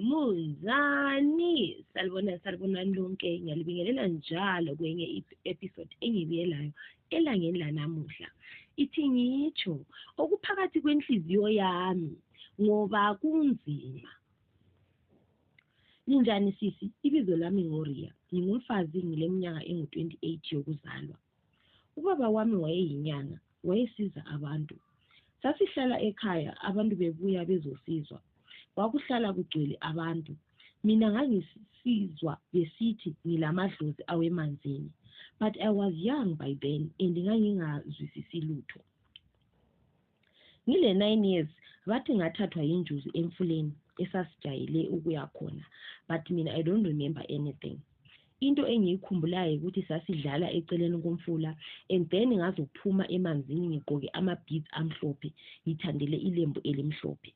Munzani, salibona lonke, ngiyalibingelela njalo kwenye episode engibiyelayo elangeni lanamuhla. Ithi ngitsho okuphakathi kwenhliziyo yami ngoba kunzima. Ninjani sisi? Ibizo lami ngoRia. Ngingumfazi ngileminyaka engu-28 yokuzalwa. Ubaba wami wayeyinyanga, wayesiza abantu. Sasihlala ekhaya, abantu bebuya bezosizwa. Kwakuhlala kugcwele abantu. Mina ngangisizwa besithi ngilamadlozi awemanzini. But I was young by then and ngangingazwisisi lutho. Ngile 9 years bathi ngathathwa yinjuzi emfuleni esasijayele ukuya khona. But mina I don't remember anything. Into engiyikhumbulayo ukuthi sasidlala eceleni komfula and then ngazophuma emanzini ngigqoke ama-beads amhlophe ngithandele ilembu elimhlophe.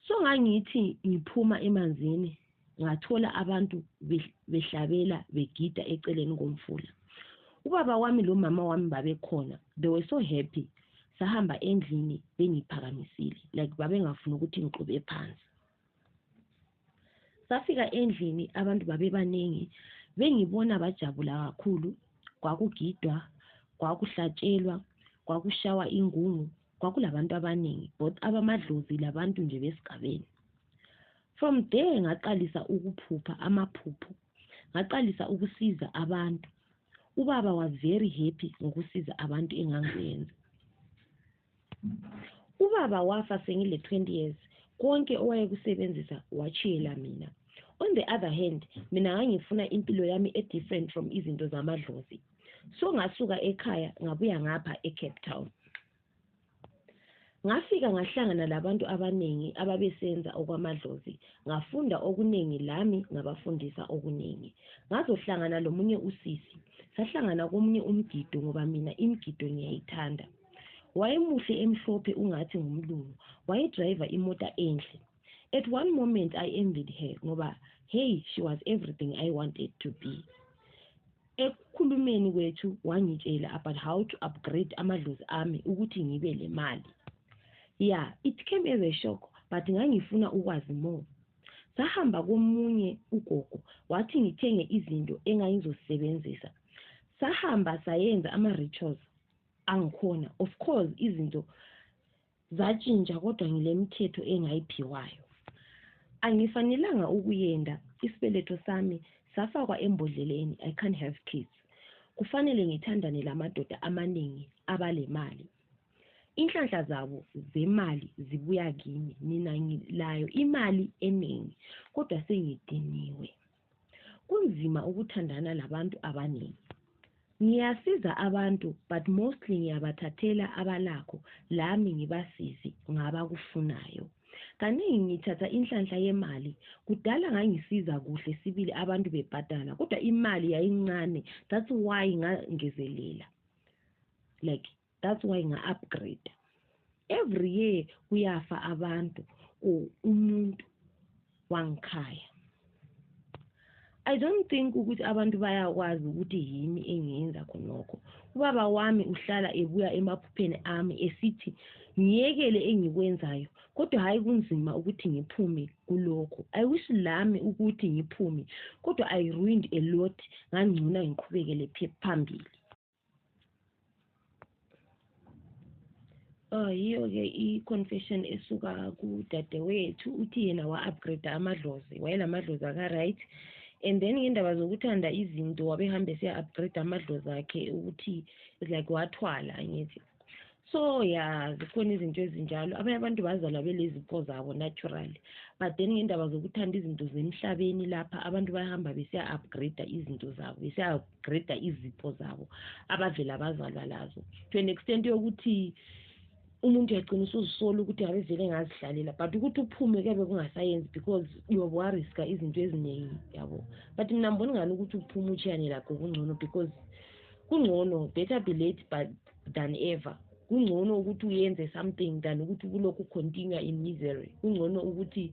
So ngangithi ngiphuma emanzini ngathola abantu behlabela begida eceleni komfula. Ubaba wami lo mama wami babekhona. They were so happy. Sahamba endlini bengiphakamisile like babengafuna ukuthi ngixobe phansi. Safika endlini abantu babebaningi bengibona bajabula kakhulu. Kwakugidwa, kwakuhlatshelwa, kwakushawa ingungu, kwakulabantu abaningi both abamadlozi labantu nje besigabeni. From there ngaqalisa ukuphupha amaphupho, ngaqalisa ukusiza abantu. Ubaba was very happy ngokusiza abantu engangiyenza. Ubaba wafa sengile 20 years. Konke owayekusebenzisa wachiyela mina. On the other hand, mina ngangifuna impilo yami different from izinto zamadlozi. So ngasuka ekhaya ngabuya ngapha eCape Town. Ngafika ngahlangana labantu abaningi ababesenza okwamadlozi. Ngafunda okuningi lami ngabafundisa okuningi. Ngazohlangana lomunye usisi. Sahlangana komunye umgido ngoba mina imigido ngiyayithanda. Wayemuhle emhlophe ungathi ngumlungu. Wayedriver imota enhle. At one moment I envied her ngoba hey, she was everything I wanted to be. Ekhulumeni kwethu wangitshela about how to upgrade amadlozi ami ukuthi ngibe le mali. Yeah, it came as a shock, but ngangifuna ukwazi more. Sahamba komunye ugogo wathi ngithenge izinto engayizosebenzisa. Sahamba sayenza ama-rituals angikhona. Of course izinto zatshintsha kodwa ngilemithetho engayiphiwayo. Angifanelanga ukuyenda. Isibeletho sami safakwa embodleleni. I can't have kids. Kufanele ngithandane lamadoda amaningi abalemali. Inhlanhla zabo zemali zibuya kimi. Mina ngilayo imali eningi kodwa sengidiniwe. Kunzima ukuthandana labantu abaningi. Ngiyasiza abantu but mostly ngiyabathathela abalakho lami ngibasizi ngabakufunayo. Kaningi ngithatha inhlanhla yemali. Kudala ngangisiza kuhle sibili abantu bebhadala kodwa imali yayincane. That's why ngangezelela. Like that's why nga-upgrade. Every year kuyafa abantu umuntu wangikhaya. I don't think ukuthi abantu bayakwazi ukuthi yini engiyenza khonokho. Ubaba wami uhlala ebuya emaphupheni ami esithi ngiyekele engikwenzayo kodwa hayi kunzima ukuthi ngiphume kulokho. I wish lami ukuthi ngiphume kodwa I ruined a lot. Ngangcuna ngiqhubekele phambili. Yiyo ke i-confession esuka kudadewethu uthi yena wa-upgrade amadlozi. Wayelamadlozi aka-right. And then ngendaba zokuthanda izinto wabehamba siya-upgrade amadlozi akhe ukuthi like wathwala ngithi. So yeah, zikhona izinto ezinjalo. Abanye abantu bazalwa belezipho zabo naturally. But then ngendaba zokuthanda izinto zemhlabeni lapha abantu bahamba besiya-upgrade izinto zabo, besiya-upgrade izipho zabo abavela bazalwa lazo. To an extent yokuthi umuntu yagcina usuzisola ukuthi ngabe vele ngazihlalela but ukuthi uphume kebe kungasayenzi because uyobwariska izinto eziningi yabo. But mina ngibona ngani ukuthi uphume uchiyane lakho kungcono because kungcono better be late than ever. Kungcono ukuthi uyenze something than ukuthi kulokhu continue in misery. Kungcono ukuthi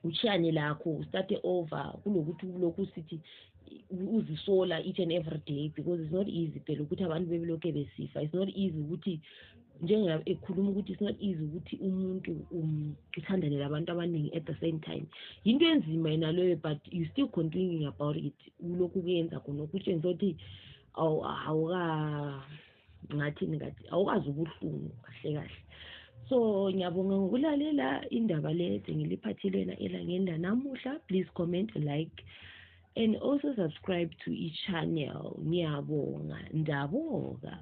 uchiyane lakho start over kunokuthi kulokhu sithi uzisola each and every day because it's not easy phela ukuthi abantu bebelokhu besifa. It's not easy ukuthi njengoba ekhuluma ukuthi it's not easy ukuthi umuntu uthandane labantu abaningi at the same time. Yinto enzima yena leyo, but you still continuing about it. Ulokhu kuyenza khona ukutshengisa ukuthi awukazi ubuhlungu kahle kahle. So ngiyabonga ngokulalela indaba le engiliphathile elangeni lanamuhla. Please comment, like, and also subscribe to each channel. Ngiyabonga, ndaboga.